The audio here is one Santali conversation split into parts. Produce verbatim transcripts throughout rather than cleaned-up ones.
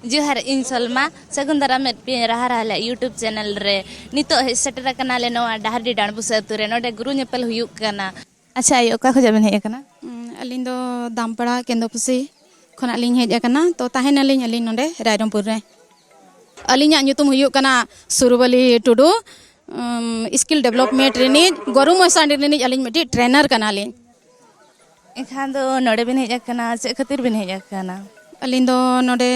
ᱡᱚᱦᱟᱨ, ᱤᱧ ᱥᱚᱞᱢᱟ᱾ ᱥᱟᱹᱜᱩᱱ ᱫᱟᱨᱟᱢ ᱢᱮᱫ ᱯᱮ ᱨᱟᱦᱟ ᱨᱟᱦᱟ ᱟᱞᱮᱭᱟᱜ YouTube channel ᱨᱮ᱾ ᱱᱤᱛᱚᱜ ᱦᱮᱡ ᱥᱮᱴᱮᱨ ᱟᱠᱟᱱᱟᱞᱮ ᱱᱚᱣᱟ ᱰᱟᱦᱟᱨᱰᱤ ᱰᱟᱸᱰᱵᱩᱥ ᱟᱹᱛᱩ ᱨᱮ᱾ ᱱᱚᱰᱮ ᱜᱩᱨᱩ ᱧᱮᱯᱮᱞ ᱦᱩᱭᱩᱜ ᱠᱟᱱᱟ᱾ ᱟᱪᱪᱷᱟ ᱟᱭᱳ, ᱚᱠᱟ ᱠᱷᱚᱱᱟᱜ ᱵᱮᱱ ᱦᱮᱡ ᱟᱠᱟᱱᱟ? ᱩᱸ, ᱟᱹᱞᱤᱧ ᱫᱚ ᱫᱟᱢᱯᱟᱲᱟ ᱠᱮᱱᱫᱚᱯᱩᱥᱤ ᱠᱷᱚᱱᱟᱜ ᱞᱤᱧ ᱦᱮᱡ ᱟᱠᱟᱱᱟ᱾ ᱛᱚ, ᱛᱟᱦᱮᱱᱟᱞᱤᱧ ᱟᱹᱞᱤᱧ ᱱᱚᱰᱮ ᱨᱟᱭᱨᱚᱝᱯᱩᱨ ᱨᱮ᱾ ᱟᱹᱞᱤᱧᱟᱜ ᱧᱩᱛᱩᱢ ᱦᱩᱭᱩᱜ ᱠᱟᱱᱟ ᱥᱩᱨᱩᱵᱟᱞᱤ ᱴᱩᱰᱩ᱾ ᱩᱸ, skill development ᱨᱤᱱᱤᱡ, ᱜᱚᱨᱩ ᱢᱚᱦᱮᱥᱟᱱᱰᱤ ᱨᱤᱱᱤᱡ ᱟᱹᱞᱤᱧ ᱢᱤᱫᱴᱤᱡ trainer ᱠᱟᱱᱟᱞᱤᱧ᱾ ᱮᱱᱠᱷᱟᱱ ᱫᱚ ᱱᱚᱰᱮ ᱵᱤᱱ ᱦᱮᱡ ᱟᱠᱟᱱᱟ, ᱪᱮᱫ ᱠᱷᱟᱹᱛᱤᱨ ᱵᱤᱱ ᱦᱮᱡ ᱟᱠᱟᱱᱟ? ᱟᱹᱞᱤᱧ ᱫᱚ ᱱᱚᱰᱮ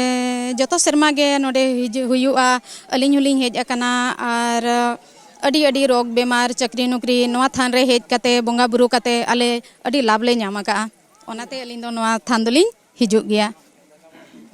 ᱡᱚᱛᱚ ᱥᱮᱨᱢᱟ ᱜᱮ ᱱᱚᱰᱮ ᱦᱤᱡᱩᱜ ᱦᱩᱭᱩᱜᱼᱟ᱾ ᱟᱹᱞᱤᱧ ᱦᱚᱸᱞᱤᱧ ᱦᱮᱡ ᱟᱠᱟᱱᱟ ᱟᱨ ᱟᱹᱰᱤ ᱟᱹᱰᱤ ᱨᱳᱜᱽ ᱵᱮᱢᱟᱨ, ᱪᱟᱹᱠᱨᱤ ᱱᱚᱠᱨᱤ, ᱱᱚᱣᱟ ᱛᱷᱟᱱ ᱨᱮ ᱦᱮᱡ ᱠᱟᱛᱮ, ᱵᱚᱸᱜᱟ ᱵᱩᱨᱩ ᱠᱟᱛᱮ ᱟᱞᱮ ᱟᱹᱰᱤ ᱞᱟᱵᱷ ᱞᱮ ᱧᱟᱢ ᱟᱠᱟᱫᱼᱟ᱾ ᱚᱱᱟᱛᱮ ᱟᱹᱞᱤᱧ ᱫᱚ ᱱᱚᱣᱟ ᱛᱷᱟᱱ ᱫᱚᱞᱤᱧ ᱦᱤᱡᱩᱜ ᱜᱮᱭᱟ᱾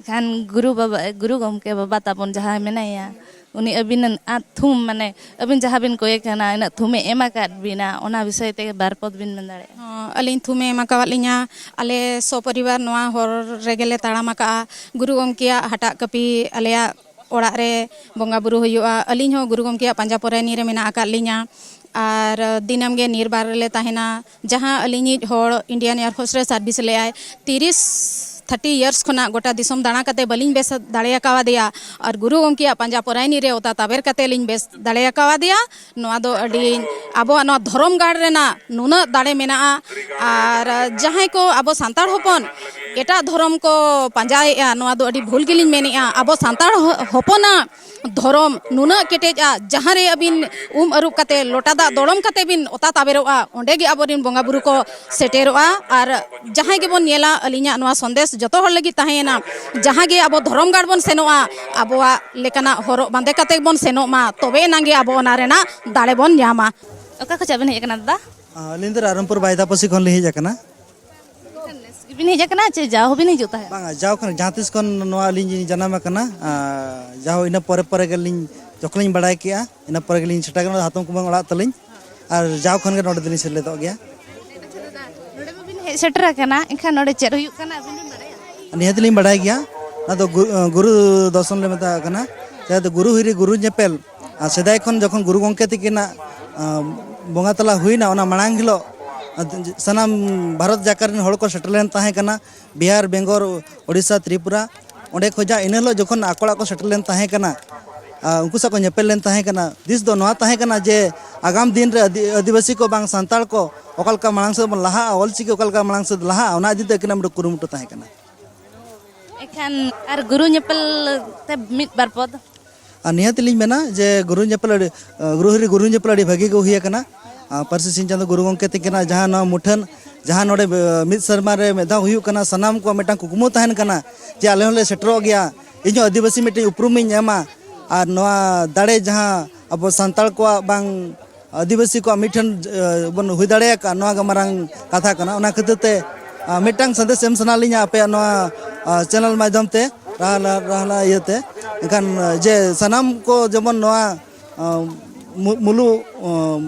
ᱠᱷᱟᱱ ᱜᱩᱨᱩ ᱵᱟᱵᱟ, ᱜᱩᱨᱩ ᱜᱚᱢᱠᱮ ᱵᱟᱵᱟ ᱛᱟᱵᱚᱱ ᱡᱟᱦᱟᱸᱭ ᱢᱮᱱᱟᱭᱟ, ᱩᱱᱤ ᱟᱹᱵᱤᱱᱟᱜ ᱛᱷᱩᱢ, ᱢᱟᱱᱮ, ᱟᱹᱵᱤᱱ ᱡᱟᱦᱟᱸ ᱵᱤᱱ ᱠᱚᱭᱮ ᱠᱟᱱᱟ, ᱤᱱᱟᱹᱜ ᱛᱷᱩᱢᱮ ᱮᱢ ᱟᱠᱟᱫ ᱵᱤᱱᱟ, ᱚᱱᱟ ᱵᱤᱥᱚᱭ ᱛᱮ ᱵᱟᱨ ᱯᱚᱫ ᱵᱤᱱ ᱢᱮᱱ ᱫᱟᱲᱮᱭᱟᱜᱼᱟ? ᱦᱚᱸ, ᱟᱹᱞᱤᱧ ᱛᱷᱩᱢᱮ ᱮᱢ ᱟᱠᱟᱣᱟᱫ ᱞᱤᱧᱟ᱾ ᱟᱞᱮ ᱥᱚᱯᱚᱨᱤᱵᱟᱨ ᱱᱚᱣᱟ ᱦᱚᱨ ᱨᱮᱜᱮ ᱞᱮ ᱛᱟᱲᱟᱢ ᱟᱠᱟᱜᱼᱟ᱾ ᱜᱩᱨᱩ ᱜᱚᱢᱠᱮᱭᱟᱜ ᱦᱟᱴᱟᱜ ᱠᱟᱹᱯᱤ ᱟᱞᱮᱭᱟᱜ ᱚᱲᱟᱜ ᱨᱮ ᱵᱚᱸᱜᱟ ᱵᱩᱨᱩ ᱦᱩᱭᱩᱜᱼᱟ᱾ ᱟᱹᱞᱤᱧ ᱦᱚᱸ ᱜᱩᱨᱩ ᱜᱚᱢᱠᱮᱭᱟᱜ ᱯᱟᱸᱡᱟ ᱯᱚᱨᱟᱭᱱᱤ ᱨᱮ ᱢᱮᱱᱟᱜ ᱟᱠᱟᱫ ᱞᱤᱧᱟ᱾ ᱟᱨ ᱫᱤᱱᱟᱹᱢ ᱜᱮ ᱱᱤᱨᱵᱟᱨ ᱨᱮᱞᱮ ᱛᱟᱦᱮᱱᱟ᱾ ᱡᱟᱦᱟᱸ ᱟᱹᱞᱤᱧᱤᱡ ᱦᱚᱲ Indian Air Force ᱨᱮ service ᱞᱮᱜᱼᱟᱭ, ᱛᱤᱨᱤᱥ, thirty years ᱠᱷᱚᱱᱟᱜ ᱜᱚᱴᱟ ᱫᱤᱥᱚᱢ ᱫᱟᱬᱟ ᱠᱟᱛᱮ ᱵᱟᱹᱞᱤᱧ ᱵᱮᱥ ᱫᱟᱲᱮ ᱟᱠᱟᱣᱟᱫᱮᱭᱟ᱾ ᱟᱨ ᱜᱩᱨᱩ ᱜᱚᱢᱠᱮᱭᱟᱜ ᱯᱟᱸᱡᱟ ᱯᱚᱨᱟᱭᱱᱤ ᱨᱮ ᱚᱛᱟ ᱛᱟᱵᱮᱨ ᱠᱟᱛᱮ ᱞᱤᱧ ᱵᱮᱥ ᱫᱟᱲᱮ ᱟᱠᱟᱣᱟᱫᱮᱭᱟ᱾ ᱱᱚᱣᱟ ᱫᱚ ᱟᱹᱰᱤ, ᱟᱵᱚᱣᱟᱜ ᱱᱚᱣᱟ ᱫᱷᱚᱨᱚᱢ ᱜᱟᱲ ᱨᱮᱱᱟᱜ ᱱᱩᱱᱟᱹᱜ ᱫᱟᱲᱮ ᱢᱮᱱᱟᱜᱼᱟ᱾ ᱟᱨ ᱡᱟᱦᱟᱸᱭ ᱠᱚ ᱟᱵᱚ ᱥᱟᱱᱛᱟᱲ ᱦᱚᱯᱚᱱ ᱮᱴᱟᱜ ᱫᱷᱚᱨᱚᱢ ᱠᱚ ᱯᱟᱸᱡᱟᱭᱮᱫᱼᱟ, ᱱᱚᱣᱟ ᱫᱚ ᱟᱹᱰᱤ ᱵᱷᱩᱞ ᱜᱮᱞᱤᱧ ᱢᱮᱱᱮᱫᱼᱟ᱾ ᱟᱵᱚ ᱥᱟᱱᱛᱟᱲ ᱦᱚ-, ᱦᱚᱯᱚᱱᱟᱜ ᱫᱷᱚᱨᱚᱢ ᱱᱩᱱᱟᱹᱜ ᱠᱮᱴᱮᱡᱼᱟ, ᱡᱟᱦᱟᱸ ᱨᱮ ᱟᱹᱵᱤᱱ ᱩᱢ ᱟᱹᱨᱩᱵ ᱠᱟᱛᱮ, ᱞᱚᱴᱟ ᱫᱟᱜ ᱫᱚᱲᱚᱢ ᱠᱟᱛᱮ ᱵᱤᱱ ᱚᱛᱟ ᱛᱟᱵᱮᱨᱚᱜᱼᱟ, ᱚᱸᱰᱮ ᱜᱮ ᱟᱵᱚᱨᱮᱱ ᱵᱚᱸᱜᱟ ᱵᱩᱨᱩ ᱠᱚ ᱥᱮᱴᱮᱨᱚᱜᱼᱟ᱾ ᱟᱨ ᱡᱟᱦᱟᱸᱭ ᱜᱮᱵᱚᱱ ᱧᱮᱞᱟ, ᱟᱹᱞᱤᱧᱟᱜ ᱱᱚᱣᱟ ᱥᱚᱱᱫᱮᱥ ᱡᱚᱛᱚ ᱦᱚᱲ ᱞᱟᱹᱜᱤᱫ ᱛᱟᱦᱮᱸᱭᱮᱱᱟ, ᱡᱟᱦᱟᱸ ᱜᱮ ᱟᱵᱚ ᱫᱷᱚᱨᱚᱢ ᱜᱟᱲ ᱵᱚᱱ ᱥᱮᱱᱚᱜᱼᱟ, ᱟᱵᱚᱣᱟᱜ ᱞᱮᱠᱟᱱᱟᱜ ᱦᱚᱨᱚᱜ ᱵᱟᱸᱫᱮ ᱠᱟᱛᱮ ᱵᱚᱱ ᱥᱮᱱᱚᱜ ᱢᱟ, ᱛᱚᱵᱮ ᱮᱱᱟᱝ ᱜᱮ ᱟᱵᱚ ᱚᱱᱟ ᱨᱮᱱᱟᱜ ᱫᱟᱲᱮ ᱵᱚᱱ ᱧᱟᱢᱟ᱾ ᱚᱠᱟ ᱠᱷᱚᱱᱟᱜ ᱵᱮᱱ ᱦᱮᱡ ᱟᱠᱟᱱᱟ ᱫᱟᱫᱟ? ᱟᱹᱞᱤᱧ ᱫᱚ ᱨᱟᱭᱨᱚᱝᱯᱩᱨ ᱵᱟᱭᱫᱟᱯᱟᱹᱥᱤ ᱠᱷᱚᱱ ᱞᱤᱧ ᱦᱮᱡ ᱟᱠᱟᱱᱟ᱾ ᱱᱮᱥ ᱜᱮᱵᱤᱱ ᱦᱮᱡ ᱟᱠᱟᱱᱟ ᱪᱮ ᱡᱟᱣ ᱦᱚᱸᱵᱤᱱ ᱦᱤᱡᱩᱜ ᱛᱟᱦᱮᱸᱫ? ᱵᱟᱝᱟ, ᱡᱟᱣ ᱠᱷᱚᱱ, ᱡᱟᱦᱟᱸ ᱛᱤᱥ ᱠᱷᱚᱱ ᱱᱚᱣᱟ ᱟᱹᱞᱤᱧ ᱞᱤᱧ ᱡᱟᱱᱟᱢ ᱟᱠᱟᱱᱟ, ᱟᱨ ᱡᱟᱣ ᱤᱱᱟᱹ ᱯᱚᱨᱮ ᱯᱚᱨᱮ ᱜᱮᱞᱤᱧ, ᱡᱚᱠᱷᱚᱱ ᱞᱤᱧ ᱵᱟᱲᱟᱭ ᱠᱮᱜᱼᱟ, ᱤᱱᱟᱹ ᱯᱚᱨᱮ ᱜᱮᱞᱤᱧ ᱥᱮᱴᱮᱨ ᱠᱟᱱᱟ᱾ ᱦᱟᱛᱚᱢ ᱠᱩᱢᱟᱹᱝ ᱚᱲᱟᱜ ᱛᱟᱹᱞᱤᱧ, ᱟᱨ ᱡᱟᱣ ᱠᱷᱚᱱ ᱜᱮ ᱱᱚᱰᱮ ᱫᱚᱞᱤᱧ ᱥᱮᱞᱮᱫᱚᱜ ᱜᱮᱭᱟ᱾ ᱱᱚᱰᱮ ᱢᱟᱵᱤᱱ ᱦᱮᱡ ᱥᱮᱴᱮᱨ ᱟᱠᱟᱱᱟ, ᱮᱱᱠᱷᱟᱱ ᱱᱚᱰᱮ ᱪᱮᱫ ᱦᱩᱭᱩᱜ ᱠᱟᱱᱟ ᱟᱹᱵᱤᱱ ᱵᱤᱱ ᱵᱟᱲᱟᱭᱟ? ᱱᱤᱦᱟᱹᱛ ᱞᱤᱧ ᱵᱟᱲᱟᱭ ᱜᱮᱭᱟ, ᱚᱱᱟ ᱫᱚ ᱜᱩ-, ᱜᱩᱨᱩ ᱫᱚᱨᱥᱚᱱ ᱞᱮ ᱢᱮᱛᱟᱜ ᱠᱟᱱᱟ, ᱡᱟᱦᱟᱸ ᱫᱚ ᱜᱩᱨᱩ ᱦᱤᱨᱤ ᱜᱩᱨᱩ ᱧᱮᱯᱮᱞ᱾ ᱟᱨ ᱥᱮᱫᱟᱭ ᱠᱷᱚᱱ ᱡᱚᱠᱷᱚᱱ ᱜᱩᱨᱩ ᱜᱚᱢᱠᱮ ᱛᱤᱠᱤᱱᱟᱜ, ᱟᱸ, ᱵᱚᱸᱜᱟ ᱛᱟᱞᱟ ᱦᱩᱭᱱᱟ, ᱚᱱᱟ ᱢᱟᱲᱟᱝ ᱦᱤᱞᱳᱜ, ᱟᱸ, ᱥᱟᱱᱟᱢ ᱵᱷᱟᱨᱚᱛ ᱡᱟᱠᱟᱛ ᱨᱮᱱ ᱦᱚᱲ ᱠᱚ ᱥᱮᱴᱮᱨ ᱞᱮᱱ ᱛᱟᱦᱮᱸ ᱠᱟᱱᱟ, ᱵᱤᱦᱟᱨ, ᱵᱮᱝᱜᱚᱞ, ᱳᱰᱤᱥᱟ, ᱛᱨᱤᱯᱩᱨᱟ, ᱚᱸᱰᱮ ᱠᱷᱚᱱᱟᱜ ᱤᱱᱟᱹ ᱦᱤᱞᱳᱜ ᱡᱚᱠᱷᱚᱱ ᱟᱠᱚ ᱚᱲᱟᱜ ᱠᱚ ᱥᱮᱴᱮᱨ ᱞᱮᱱ ᱛᱟᱦᱮᱸ ᱠᱟᱱᱟ, ᱟᱨ ᱩᱱᱠᱩ ᱥᱟᱶ ᱠᱚ ᱧᱮᱯᱮᱞ ᱞᱮᱱ ᱛᱟᱦᱮᱸ ᱠᱟᱱᱟ, ᱫᱤᱥ ᱫᱚ ᱱᱚᱣᱟ ᱛᱟᱦᱮᱸ ᱠᱟᱱᱟ ᱡᱮ ᱟᱜᱟᱢ ᱫᱤᱱ ᱨᱮ ᱟᱹᱫᱤ-, ᱟᱹᱫᱤᱵᱟᱹᱥᱤ ᱠᱚ ᱵᱟᱝ ᱥᱟᱱᱛᱟᱲ ᱠᱚ ᱚᱠᱟ ᱞᱮᱠᱟ ᱢᱟᱲᱟᱝ ᱥᱮᱫ ᱵᱚᱱ ᱞᱟᱦᱟᱜᱼᱟ, ᱚᱞᱪᱤᱠᱤ ᱚᱠᱟ ᱞᱮᱠᱟ ᱢᱟᱲᱟᱝ ᱥᱮᱫ ᱞᱟᱦᱟᱜᱼᱟ, ᱚᱱᱟ ᱤᱫᱤ ᱛᱮ ᱟᱹᱠᱤᱱᱟᱜ ᱢᱤᱫᱴᱮᱱ ᱠᱩᱨᱩᱢᱩᱴᱩ ᱛᱟᱦᱮᱸ ᱠᱟᱱᱟ᱾ ᱮᱱᱠᱷᱟᱱ ᱟᱨ ᱜᱩᱨᱩ ᱧᱮᱯᱮᱞ ᱛᱮ ᱢᱤᱫ ᱵᱟᱨ ᱯᱚᱫ? ᱟᱨ ᱱᱤᱦᱟᱹᱛ ᱞᱤᱧ ᱢᱮᱱᱟ ᱡᱮ ᱜᱩᱨᱩ ᱧᱮᱯᱮᱞ ᱟᱹᱰᱤ, ᱜᱩᱨᱩ ᱦᱤᱨᱤ ᱜᱩᱨᱩ ᱧᱮᱯᱮᱞ ᱟᱹᱰᱤ ᱵᱷᱟᱹᱜᱤ ᱜᱮ ᱦᱩᱭ ᱟᱠᱟᱱᱟ᱾ ᱟᱨ ᱯᱟᱹᱨᱥᱤ ᱥᱤᱧ ᱪᱟᱸᱫᱳ ᱜᱩᱨᱩ ᱜᱚᱢᱠᱮ ᱛᱤᱠᱤᱱᱟᱜ ᱡᱟᱦᱟᱸ ᱱᱚᱣᱟ ᱢᱩᱴᱷᱟᱹᱱ, ᱡᱟᱦᱟᱸ ᱱᱚᱰᱮ, ᱮ, ᱢᱤᱫ ᱥᱮᱨᱢᱟ ᱨᱮ ᱢᱤᱫ ᱫᱷᱟᱣ ᱦᱩᱭᱩᱜ ᱠᱟᱱᱟ, ᱥᱟᱱᱟᱢ ᱠᱚᱣᱟᱜ ᱢᱤᱫᱴᱟᱝ ᱠᱩᱠᱢᱩ ᱛᱟᱦᱮᱱ ᱠᱟᱱᱟ ᱡᱮ ᱟᱞᱮ ᱦᱚᱸᱞᱮ ᱥᱮᱴᱮᱨᱚᱜ ᱜᱮᱭᱟ, ᱤᱧ ᱦᱚᱸ ᱟᱹᱫᱤᱵᱟᱹᱥᱤ ᱢᱤᱫᱴᱮᱱ ᱩᱯᱨᱩᱢ ᱤᱧ ᱮᱢᱟ᱾ ᱟᱨ ᱱᱚᱣᱟ ᱫᱟᱲᱮ ᱡᱟᱦᱟᱸ ᱟᱵᱚ ᱥᱟᱱᱛᱟᱲ ᱠᱚᱣᱟᱜ ᱵᱟᱝ ᱟᱹᱫᱤᱵᱟᱹᱥᱤ ᱠᱚᱣᱟᱜ ᱢᱤᱫᱴᱷᱮᱱ, ᱮ, ᱵᱚᱱ ᱦᱩᱭ ᱫᱟᱲᱮᱭᱟᱠᱟᱫ, ᱱᱚᱣᱟ ᱜᱮ ᱢᱟᱨᱟᱝ ᱠᱟᱛᱷᱟ ᱠᱟᱱᱟ᱾ ᱚᱱᱟ ᱠᱷᱟᱹᱛᱤᱨ ᱛᱮ, ᱟ, ᱢᱤᱫᱴᱟᱝ ᱥᱟᱸᱫᱮᱥ ᱮᱢ ᱥᱟᱱᱟ ᱞᱤᱧᱟ ᱟᱯᱮᱭᱟᱜ ᱱᱚᱣᱟ, ᱟ, ᱪᱮᱱᱮᱞ ᱢᱟᱫᱽᱫᱷᱚᱢ ᱛᱮ, ᱨᱟᱦᱞᱟ, ᱨᱟᱦᱞᱟ ᱤᱭᱟᱹᱛᱮ᱾ ᱮᱱᱠᱷᱟᱱ, ᱟ, ᱡᱮ ᱥᱟᱱᱟᱢ ᱠᱚ ᱡᱮᱢᱚᱱ ᱱᱚᱣᱟ, ᱟ, ᱢᱩ-, ᱢᱩᱞᱩᱜ, ᱟ,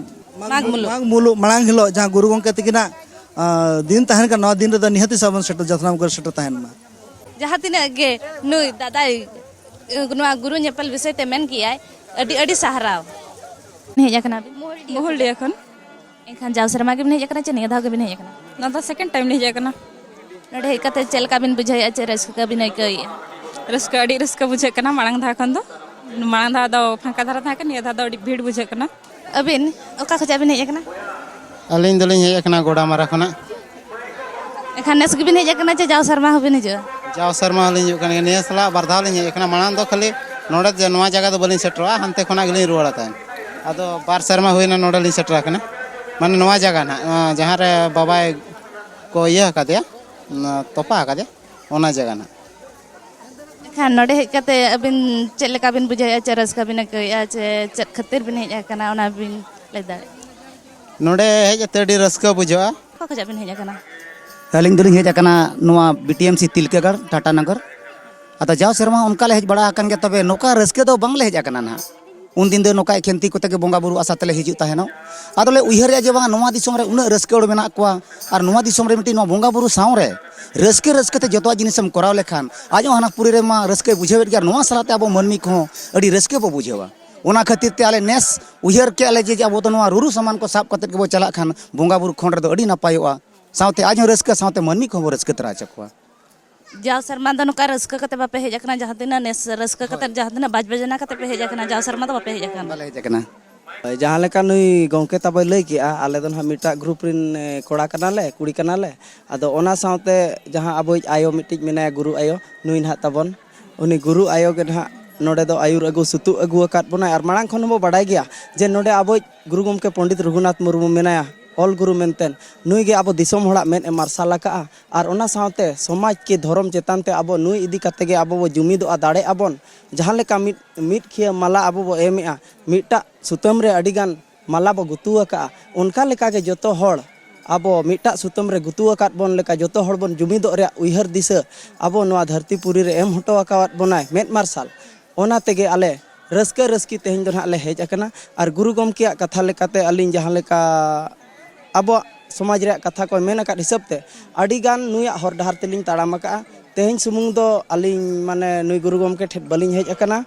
ᱢᱟᱜᱽ ᱢᱟᱜᱽ ᱢᱩᱞᱩᱜ᱾ ᱢᱟᱜᱽ ᱢᱩᱞᱩᱜ ᱢᱟᱲᱟᱝ ᱦᱤᱞᱳᱜ ᱡᱟᱦᱟᱸ ᱜᱩᱨᱩ ᱜᱚᱢᱠᱮ ᱛᱤᱠᱤᱱᱟᱜ, ᱟ, ᱫᱤᱱ ᱛᱟᱦᱮᱱ ᱠᱟᱱᱟ, ᱱᱚᱣᱟ ᱫᱤᱱ ᱨᱮᱫᱚ ᱱᱤᱦᱟᱹᱛᱤ ᱥᱟᱵᱚᱱ ᱥᱮᱴᱮᱨ, ᱡᱟᱛᱱᱟᱢ ᱠᱚᱨᱮ ᱥᱮᱴᱮᱨ ᱛᱟᱦᱮᱱ ᱢᱟ᱾ ᱡᱟᱦᱟᱸ ᱛᱤᱱᱟᱹᱜ ᱜᱮ ᱱᱩᱭ ᱫᱟᱫᱟᱭ, ᱮ, ᱱᱚᱣᱟ ᱜᱩᱨᱩ ᱧᱮᱯᱮᱞ ᱵᱤᱥᱚᱭ ᱛᱮ ᱢᱮᱱ ᱠᱮᱜᱼᱟᱭ, ᱟᱹᱰᱤ ᱟᱹᱰᱤ ᱥᱟᱨᱦᱟᱣ᱾ ᱦᱮᱡ ᱟᱠᱟᱱᱟ ᱵᱤᱱ? ᱢᱚᱦᱩᱞᱰᱤᱦᱟ ᱠᱷᱚᱱ᱾ ᱮᱱᱠᱷᱟᱱ ᱡᱟᱣ ᱥᱮᱨᱢᱟ ᱜᱮᱵᱤᱱ ᱦᱮᱡ ᱟᱠᱟᱱᱟ ᱪᱮ ᱱᱤᱭᱟᱹ ᱫᱷᱟᱣ ᱜᱮᱵᱤᱱ ᱦᱮᱡ ᱟᱠᱟᱱᱟ? ᱱᱚᱣᱟ ᱫᱚ ᱥᱮᱠᱮᱱᱰ ᱴᱟᱭᱤᱢ ᱞᱤᱧ ᱦᱮᱡ ᱟᱠᱟᱱᱟ᱾ ᱱᱚᱰᱮ ᱦᱮᱡ ᱠᱟᱛᱮ ᱪᱮᱫ ᱞᱮᱠᱟ ᱵᱤᱱ ᱵᱩᱡᱷᱟᱹᱣᱮᱫᱼᱟ, ᱪᱮᱫ ᱨᱟᱹᱥᱠᱟᱹ ᱵᱤᱱ ᱟᱹᱭᱠᱟᱹᱣᱮᱫᱼᱟ? ᱨᱟᱹᱥᱠᱟᱹ, ᱟᱹᱰᱤ ᱨᱟᱹᱥᱠᱟᱹ ᱵᱩᱡᱷᱟᱹᱜ ᱠᱟᱱᱟ ᱢᱟᱲᱟᱝ ᱫᱷᱟᱣ ᱠᱷᱚᱱ ᱫᱚ᱾ ᱢᱟᱲᱟᱝ ᱫᱷᱟᱣ ᱫᱚ ᱯᱷᱟᱸᱠᱟ ᱫᱷᱟᱨᱟ ᱛᱟᱦᱮᱸ ᱠᱟᱱᱟ, ᱱᱤᱭᱟᱹ ᱫᱷᱟᱣ ᱫᱚ ᱟᱹᱰᱤ ᱵᱷᱤᱲ ᱵᱩᱡᱷᱟᱹᱜ ᱠᱟᱱᱟ᱾ ᱟᱹᱵᱤᱱ ᱚᱠᱟ ᱠᱷᱚᱱᱟᱜ ᱵᱤᱱ ᱦᱮᱡ ᱟᱠᱟᱱᱟ? ᱟᱹᱞᱤᱧ ᱫᱚᱞᱤᱧ ᱦᱮᱡ ᱟᱠᱟᱱᱟ ᱜᱚᱰᱟᱢᱟᱨᱟ ᱠᱷᱚᱱᱟᱜ᱾ ᱮᱱᱠᱷᱟᱱ ᱱᱮᱥ ᱜᱮᱵᱤᱱ ᱦᱮᱡ ᱟᱠᱟᱱᱟ ᱪᱮ ᱡᱟᱣ ᱥᱮᱨᱢᱟ ᱦᱚᱸᱵᱤᱱ ᱦᱤᱡᱩᱜᱼᱟ? ᱡᱟᱣ ᱥᱮᱨᱢᱟ ᱦᱚᱸᱞᱤᱧ ᱦᱤᱡᱩᱜ ᱠᱟᱱ ᱜᱮᱭᱟ᱾ ᱱᱤᱭᱟᱹ ᱥᱟᱞᱟᱜ ᱵᱟᱨ ᱫᱷᱟᱣ ᱞᱤᱧ ᱦᱮᱡ ᱟᱠᱟᱱᱟ᱾ ᱢᱟᱲᱟᱝ ᱫᱚ ᱠᱷᱟᱹᱞᱤ ᱱᱚᱰᱮ ᱡᱮ ᱱᱚᱣᱟ ᱡᱟᱭᱜᱟ ᱫᱚ ᱵᱟᱹᱞᱤᱧ ᱥᱮᱴᱮᱨᱚᱜᱼᱟ, ᱦᱟᱱᱛᱮ ᱠᱷᱚᱱᱟᱜ ᱜᱮᱞᱤᱧ ᱨᱩᱣᱟᱹᱲᱟ ᱛᱟᱦᱮᱸᱫ᱾ ᱟᱫᱚ ᱵᱟᱨ ᱥᱮᱨᱢᱟ ᱦᱩᱭᱱᱟ ᱱᱚᱰᱮ ᱞᱤᱧ ᱥᱮᱴᱮᱨ ᱟᱠᱟᱱᱟ, ᱢᱟᱱᱮ ᱱᱚᱣᱟ ᱡᱟᱭᱜᱟ ᱱᱟᱦᱟᱜ, ᱱᱚᱣᱟ ᱡᱟᱦᱟᱸ ᱨᱮ ᱵᱟᱵᱟᱭ ᱠᱚ ᱤᱭᱟᱹ ᱟᱠᱟᱫᱮᱭᱟ, ᱚᱱᱟ ᱛᱚᱯᱟ ᱟᱠᱟᱫᱮᱭᱟ, ᱚᱱᱟ ᱡᱟᱭᱜᱟ ᱱᱟᱦᱟᱜ᱾ ᱮᱱᱠᱷᱟᱱ ᱱᱚᱰᱮ ᱦᱮᱡ ᱠᱟᱛᱮ ᱟᱹᱵᱤᱱ ᱪᱮᱫ ᱞᱮᱠᱟ ᱵᱤᱱ ᱵᱩᱡᱷᱟᱹᱣᱮᱫᱼᱟ? ᱪᱮᱫ ᱨᱟᱹᱥᱠᱟᱹ ᱵᱤᱱ ᱟᱹᱭᱠᱟᱹᱣᱮᱫᱼᱟ? ᱪᱮ ᱪᱮᱫ ᱠᱷᱟᱹᱛᱤᱨ ᱵᱤᱱ ᱦᱮᱡ ᱟᱠᱟᱱᱟ, ᱚᱱᱟ ᱵᱤᱱ ᱞᱟᱹᱭ ᱫᱟᱲᱮᱭᱟᱜᱼᱟ? ᱱᱚᱰᱮ ᱦᱮᱡ ᱠᱟᱛᱮ ᱟᱹᱰᱤ ᱨᱟᱹᱥᱠᱟᱹ ᱵᱩᱡᱷᱟᱹᱜᱼᱟ᱾ ᱚᱠᱟ ᱠᱷᱚᱱᱟᱜ ᱵᱤᱱ ᱦᱮᱡ ᱟᱠᱟᱱᱟ? ᱟᱹᱞᱤᱧ ᱫᱚᱞᱤᱧ ᱦᱮᱡ ᱟᱠᱟᱱᱟ ᱱᱚᱣᱟ ᱵᱤ ᱴᱤ ᱮᱢ ᱥᱤ ᱛᱤᱞᱠᱟᱹᱜᱟᱲ, ᱴᱟᱴᱟ ᱱᱚᱜᱚᱨ᱾ ᱟᱫᱚ ᱡᱟᱣ ᱥᱮᱨᱢᱟ ᱚᱱᱠᱟ ᱞᱮ ᱦᱮᱡ ᱵᱟᱲᱟ ᱟᱠᱟᱱ ᱜᱮᱭᱟ, ᱛᱚᱵᱮ ᱱᱚᱝᱠᱟ ᱨᱟᱹᱥᱠᱟᱹ ᱫᱚ ᱵᱟᱝᱞᱮ ᱦᱮᱡ ᱟᱠᱟᱱᱟ ᱱᱟᱦᱟᱜ᱾ ᱩᱱᱫᱤᱱ ᱫᱚ ᱱᱚᱝᱠᱟ ᱮᱠᱷᱮᱱ ᱛᱤ ᱠᱚᱛᱮ ᱜᱮ ᱵᱚᱸᱜᱟ ᱵᱩᱨᱩ ᱟᱥᱟ ᱛᱮᱞᱮ ᱦᱤᱡᱩᱜ ᱛᱟᱦᱮᱱᱚᱜ᱾ ᱟᱫᱚᱞᱮ ᱩᱭᱦᱟᱹᱨᱮᱜᱼᱟ ᱡᱮ ᱵᱟᱝ, ᱱᱚᱣᱟ ᱫᱤᱥᱚᱢ ᱨᱮ ᱩᱱᱟᱹᱜ ᱨᱟᱹᱥᱠᱟᱹ ᱦᱚᱲ ᱢᱮᱱᱟᱜ ᱠᱚᱣᱟ, ᱟᱨ ᱱᱚᱣᱟ ᱫᱤᱥᱚᱢ ᱨᱮ ᱢᱤᱫᱴᱤᱡ ᱱᱚᱣᱟ ᱵᱚᱸᱜᱟ ᱵᱩᱨᱩ ᱥᱟᱶ ᱨᱮ ᱨᱟᱹᱥᱠᱟᱹ ᱨᱟᱹᱥᱠᱟᱹ ᱛᱮ ᱡᱚᱛᱚᱣᱟᱜ ᱡᱤᱱᱤᱥᱮᱢ ᱠᱚᱨᱟᱣ ᱞᱮᱠᱷᱟᱱ, ᱟᱡ ᱦᱚᱸ ᱦᱟᱱᱟ ᱯᱩᱨᱤ ᱨᱮᱢᱟ ᱨᱟᱹᱥᱠᱟᱹᱭ ᱵᱩᱡᱷᱟᱹᱣᱮᱫ ᱜᱮᱭᱟ, ᱟᱨ ᱱᱚᱣᱟ ᱥᱟᱞᱟᱜ ᱛᱮ ᱟᱵᱚ ᱢᱟᱹᱱᱢᱤ ᱠᱚᱦᱚᱸ ᱟᱹᱰᱤ ᱨᱟᱹᱥᱠᱟᱹ ᱵᱚ ᱵᱩᱡᱷᱟᱹᱣᱟ᱾ ᱚᱱᱟ ᱠᱷᱟᱹᱛᱤᱨ ᱛᱮ ᱟᱞᱮ ᱱᱮᱥ ᱩᱭᱦᱟᱹᱨ ᱠᱮᱜᱼᱟ ᱞᱮ ᱡᱮ ᱟᱵᱚ ᱫᱚ ᱱᱚᱣᱟ ᱨᱩᱨᱩ ᱥᱟᱢᱟᱱ ᱠᱚ ᱥᱟᱵ ᱠᱟᱛᱮᱫ ᱜᱮᱵᱚ ᱪᱟᱞᱟᱜ ᱠᱷᱟᱱ ᱵᱚᱸᱜᱟ ᱵᱩᱨᱩ ᱠᱷᱚᱸᱰ ᱨᱮᱫᱚ ᱟᱹᱰᱤ ᱱᱟᱯᱟᱭᱚᱜᱼᱟ, ᱥᱟᱶᱛᱮ ᱟᱡ ᱦᱚᱸ ᱨᱟᱹᱥᱠᱟᱹ, ᱥᱟᱶᱛᱮ ᱢᱟᱹᱱᱢᱤ ᱠᱚᱦᱚᱸ ᱵᱚ ᱨᱟᱹᱥᱠᱟᱹ ᱛᱚᱨᱟ ᱦᱚᱪᱚ ᱠᱚᱣᱟ᱾ ᱡᱟᱣ ᱥᱮᱨᱢᱟ ᱫᱚ ᱱᱚᱝᱠᱟ ᱨᱟᱹᱥᱠᱟᱹ ᱠᱟᱛᱮ ᱵᱟᱯᱮ ᱦᱮᱡ ᱟᱠᱟᱱᱟ? ᱡᱟᱦᱟᱸ ᱛᱤᱱᱟᱹᱜ ᱱᱮᱥ ᱨᱟᱹᱥᱠᱟᱹ ᱠᱟᱛᱮ, ᱦᱳᱭ᱾ ᱡᱟᱦᱟᱸ ᱛᱤᱱᱟᱹᱜ ᱵᱟᱡᱽ ᱵᱟᱡᱽᱱᱟ ᱠᱟᱛᱮ ᱯᱮ ᱦᱮᱡ ᱟᱠᱟᱱᱟ, ᱡᱟᱣ ᱥᱮᱨᱢᱟ ᱫᱚ ᱵᱟᱯᱮ ᱦᱮᱡ ᱟᱠᱟᱱᱟ? ᱵᱟᱞᱮ ᱦᱮᱡ ᱟᱠᱟᱱᱟ᱾ ᱡᱟᱦᱟᱸ ᱞᱮᱠᱟ ᱱᱩᱭ ᱜᱚᱢᱠᱮ ᱛᱟᱵᱚᱭ ᱞᱟᱹᱭ ᱠᱮᱜᱼᱟ, ᱟᱞᱮ ᱫᱚ ᱱᱟᱦᱟᱜ ᱢᱤᱫᱴᱟᱜ ᱜᱨᱩᱯ ᱨᱮᱱ, ᱮ, ᱠᱚᱲᱟ ᱠᱟᱱᱟᱞᱮ, ᱠᱩᱲᱤ ᱠᱟᱱᱟᱞᱮ᱾ ᱟᱫᱚ ᱚᱱᱟ ᱥᱟᱶᱛᱮ ᱡᱟᱦᱟᱸ ᱟᱵᱚᱭᱤᱡ ᱟᱭᱳ ᱢᱤᱫᱴᱤᱡ ᱢᱮᱱᱟᱭᱟ, ᱜᱩᱨᱩ ᱟᱭᱳ, ᱱᱩᱭ ᱱᱟᱦᱟᱜ ᱛᱟᱵᱚᱱ, ᱩᱱᱤ ᱜᱩᱨᱩ ᱟᱭᱳ ᱜᱮ ᱱᱟᱦᱟᱜ ᱱᱚᱰᱮ ᱫᱚ ᱟᱹᱭᱩᱨ ᱟᱹᱜᱩ, ᱥᱩᱛᱩᱜ ᱟᱹᱜᱩ ᱟᱠᱟᱫ ᱵᱚᱱᱟᱭ᱾ ᱟᱨ ᱢᱟᱲᱟᱝ ᱠᱷᱚᱱ ᱦᱚᱸᱵᱚ ᱵᱟᱰᱟᱭ ᱜᱮᱭᱟ ᱡᱮ ᱱᱚᱰᱮ ᱟᱵᱚᱭᱤᱡ ᱜᱩᱨᱩ ᱜᱚᱢᱠᱮ ᱯᱚᱱᱰᱤᱛ ᱨᱚᱜᱷᱩᱱᱟᱛᱷ ᱢᱩᱨᱢᱩ ᱢᱮᱱᱟᱭᱟ, ᱚᱞ ᱜᱩᱨᱩ ᱢᱮᱱᱛᱮ᱾ ᱱᱩᱭ ᱜᱮ ᱟᱵᱚ ᱫᱤᱥᱚᱢ ᱦᱚᱲᱟᱜ ᱢᱮᱫ ᱮ ᱢᱟᱨᱥᱟᱞ ᱟᱠᱟᱜᱼᱟ᱾ ᱟᱨ ᱚᱱᱟ ᱥᱟᱶᱛᱮ ᱥᱚᱢᱟᱡᱽ ᱠᱤ ᱫᱷᱚᱨᱚᱢ ᱪᱮᱛᱟᱱ ᱛᱮ ᱟᱵᱚ ᱱᱩᱭ ᱤᱫᱤ ᱠᱟᱛᱮ ᱜᱮ ᱟᱵᱚ ᱵᱚ ᱡᱩᱢᱤᱫᱚᱜᱼᱟ, ᱫᱟᱲᱮᱜ ᱟᱵᱚᱱ᱾ ᱡᱟᱦᱟᱸ ᱞᱮᱠᱟ ᱢᱤᱫ, ᱢᱤᱫ ᱠᱷᱤᱭᱟᱹ ᱢᱟᱞᱟ ᱟᱵᱚ ᱵᱚ ᱮᱢᱮᱜᱼᱟ, ᱢᱤᱫᱴᱟᱜ ᱥᱩᱛᱟᱹᱢ ᱨᱮ ᱟᱹᱰᱤ ᱜᱟᱱ ᱢᱟᱞᱟ ᱵᱚ ᱜᱩᱛᱩ ᱟᱠᱟᱜᱼᱟ, ᱚᱱᱠᱟ ᱞᱮᱠᱟ ᱜᱮ ᱡᱚᱛᱚ ᱦᱚᱲ ᱟᱵᱚ ᱢᱤᱫᱴᱟᱜ ᱥᱩᱛᱟᱹᱢ ᱨᱮ ᱜᱩᱛᱩ ᱟᱠᱟᱫ ᱵᱚᱱ ᱞᱮᱠᱟ ᱡᱚᱛᱚ ᱦᱚᱲ ᱵᱚᱱ ᱡᱩᱢᱤᱫᱚᱜ ᱨᱮᱭᱟᱜ ᱩᱭᱦᱟᱹᱨ ᱫᱤᱥᱟᱹ ᱟᱵᱚ ᱱᱚᱣᱟ ᱫᱷᱟᱹᱨᱛᱤ ᱯᱩᱨᱤ ᱨᱮ ᱮᱢ ᱦᱚᱴᱚ ᱟᱠᱟᱣᱟᱫ ᱵᱚᱱᱟᱭ ᱢᱮᱫ ᱢᱟᱨᱥᱟᱞ᱾ ᱚᱱᱟ ᱛᱮᱜᱮ ᱟᱞᱮ ᱨᱟᱹᱥᱠᱟᱹ ᱨᱟᱹᱥᱠᱤ ᱛᱮᱦᱮᱧ ᱫᱚ ᱱᱟᱦᱟᱜ ᱞᱮ ᱦᱮᱡ ᱟᱠᱟᱱᱟ᱾ ᱟᱨ ᱜᱩᱨᱩ ᱜᱚᱢᱠᱮᱭᱟᱜ ᱠᱟᱛᱷᱟ ᱞᱮᱠᱟᱛᱮ ᱟᱹᱞᱤᱧ ᱡᱟᱦᱟᱸ ᱞᱮᱠᱟ ᱟᱵᱚᱣᱟᱜ ᱥᱚᱢᱟᱡᱽ ᱨᱮᱭᱟᱜ ᱠᱟᱛᱷᱟ ᱠᱚᱭ ᱢᱮᱱ ᱟᱠᱟᱫ ᱦᱤᱥᱟᱹᱵ ᱛᱮ ᱟᱹᱰᱤ ᱜᱟᱱ ᱱᱩᱭᱟᱜ ᱦᱚᱨ ᱰᱟᱦᱟᱨ ᱛᱮᱞᱤᱧ ᱛᱟᱲᱟᱢ ᱟᱠᱟᱫᱼᱟ᱾ ᱛᱮᱦᱮᱧ ᱥᱩᱢᱩᱝ ᱫᱚ ᱟᱹᱞᱤᱧ ᱢᱟᱱᱮ ᱱᱩᱭ ᱜᱩᱨᱩ ᱜᱚᱢᱠᱮ ᱴᱷᱮᱱ ᱵᱟᱹᱞᱤᱧ ᱦᱮᱡ ᱟᱠᱟᱱᱟ,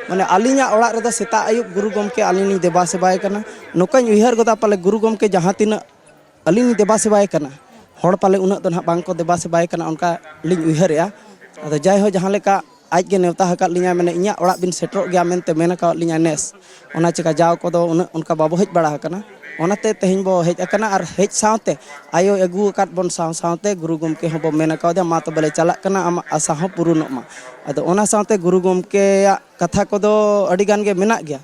ᱢᱟᱱᱮ ᱟᱹᱞᱤᱧᱟᱜ ᱚᱲᱟᱜ ᱨᱮᱫᱚ ᱥᱮᱛᱟᱜ ᱟᱹᱭᱩᱵ ᱜᱩᱨᱩ ᱜᱚᱢᱠᱮ ᱟᱹᱞᱤᱧ ᱞᱤᱧ ᱫᱮᱵᱟ ᱥᱮᱵᱟᱭ ᱠᱟᱱᱟ᱾ ᱱᱚᱝᱠᱟᱧ ᱩᱭᱦᱟᱹᱨ ᱜᱚᱫᱟ ᱯᱟᱞᱮ ᱜᱩᱨᱩ ᱜᱚᱢᱠᱮ ᱡᱟᱦᱟᱸ ᱛᱤᱱᱟᱹᱜ ᱟᱹᱞᱤᱧ ᱞᱤᱧ ᱫᱮᱵᱟ ᱥᱮᱵᱟᱭ ᱠᱟᱱᱟ, ᱦᱚᱲ ᱯᱟᱞᱮ ᱩᱱᱟᱹᱜ ᱫᱚ ᱱᱟᱦᱟᱜ ᱵᱟᱝ ᱠᱚ ᱫᱮᱵᱟ ᱥᱮᱵᱟᱭ ᱠᱟᱱᱟ, ᱚᱱᱠᱟ ᱞᱤᱧ ᱩᱭᱦᱟᱹᱨᱮᱜᱼᱟ᱾ ᱟᱫᱚ ᱡᱟᱭᱦᱳᱠ, ᱡᱟᱦᱟᱸ ᱞᱮᱠᱟ ᱟᱡ ᱜᱮ ᱱᱮᱣᱛᱟ ᱟᱠᱟᱫ ᱞᱤᱧᱟᱭ, ᱢᱟᱱᱮ ᱤᱧᱟᱹᱜ ᱚᱲᱟᱜ ᱵᱤᱱ ᱥᱮᱴᱮᱨᱚᱜ ᱜᱮᱭᱟ ᱢᱮᱱᱛᱮ ᱢᱮᱱ ᱟᱠᱟᱫ ᱞᱤᱧᱟᱭ ᱱᱮᱥ᱾ ᱚᱱᱟ ᱪᱤᱠᱟ ᱡᱟᱣ ᱠᱚᱫᱚ ᱩᱱᱟᱹᱜ ᱚᱱᱠᱟ ᱵᱟᱵᱚ ᱦᱮᱡ ᱵᱟᱲᱟ ᱟᱠᱟᱱᱟ᱾ ᱚᱱᱟᱛᱮ ᱛᱮᱦᱮᱧ ᱵᱚ ᱦᱮᱡ ᱟᱠᱟᱱᱟ ᱟᱨ ᱦᱮᱡ ᱥᱟᱶᱛᱮ ᱟᱭᱳᱭ ᱟᱹᱜᱩ ᱟᱠᱟᱫ ᱵᱚᱱ ᱥᱟᱶ ᱥᱟᱶᱛᱮ ᱜᱩᱨᱩ ᱜᱚᱢᱠᱮ ᱦᱚᱸᱵᱚ ᱢᱮᱱ ᱟᱠᱟᱣᱟᱫᱮᱭᱟ, ᱢᱟ ᱛᱚᱵᱮ ᱞᱮ ᱪᱟᱞᱟᱜ ᱠᱟᱱᱟ, ᱟᱢᱟᱜ ᱟᱥᱟ ᱦᱚᱸ ᱯᱩᱨᱩᱱᱚᱜ ᱢᱟ᱾ ᱟᱫᱚ ᱚᱱᱟ ᱥᱟᱶᱛᱮ ᱜᱩᱨᱩ ᱜᱚᱢᱠᱮᱭᱟᱜ ᱠᱟᱛᱷᱟ ᱠᱚᱫᱚ ᱟᱹᱰᱤ ᱜᱟᱱ ᱜᱮ ᱢᱮᱱᱟᱜ ᱜᱮᱭᱟ᱾